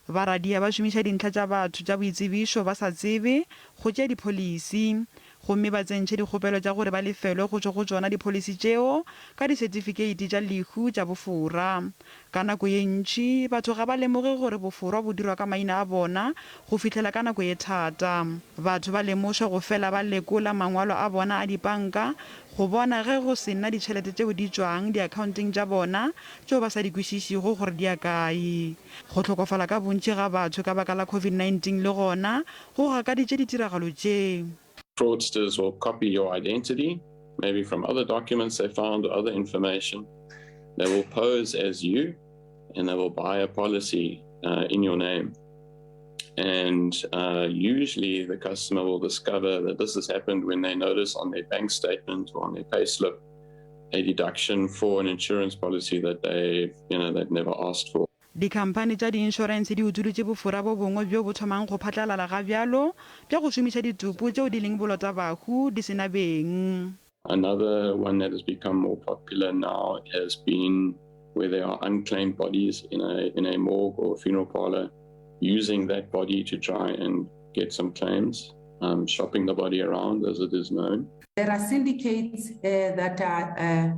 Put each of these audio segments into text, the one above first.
Baradia ba šomiša dintlha tša batho tša boitsebišo ba sa tsebe go tšea dipholisi gomme ba tsentšhe dikgopelo tša gore ba lefelwe go tšwa go tšona dipholisi tšeo ka disetifikeiti tša lehu tša bofora. Ka nako ye ntši, batho ga ba lemoge gore boforwa bo dirwa ka maina a bona go fihlela ka nako ye thata. Batho ba lemošwa go fela ba lekola mangwalo a bona a dipanka go bona ge go se na ditšhelete tšeo di tšwang diakhaonteng tša bona tšeo ba sa di kwešišego gore di ya kae. Go hlokofala ka bontši ga batho ka baka la COVID-19 le gona go gakaditše ditiragalo tše. Fraudsters will copy your identity, maybe from other documents they found or other information. They will pose as you and they will buy a policy uh, in your name. And uh, usually the customer will discover that this has happened when they notice on their bank statement or on their payslip a deduction for an insurance policy that they, you know, they've never asked for. Dikhamphani tša diinšorense di utolotše bofora bo bongwe bjo bo thomang go phatlalala ga bjalo bja go šomiša ditopo tšeo di leng bolotabahu di se na beng. Another one that has become more popular now has been where there are unclaimed bodies in a, in a morgue or funeral parlor, using that body to try and get some claims, um, shopping the body around as it is known. There are syndicates uh, that are uh,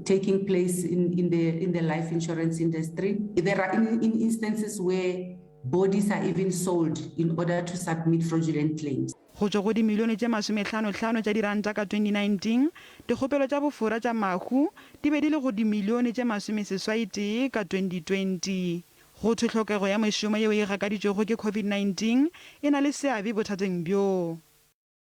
taking place in, in, the, in the life insurance industry. There are in, in instances where bodies are even sold in order to submit fraudulent claims. Go tšwa go dimilione tše masomehlanohlano tša diranta ka 2019, dikgopelo tša bofora tša mahu di be di le go dimilione tše masomeseswai-tee ka 2020. Go thwe hlokego ya mešomo yeo e gakaditšwego ke COVID-19 e na le seabe bothateng bjo.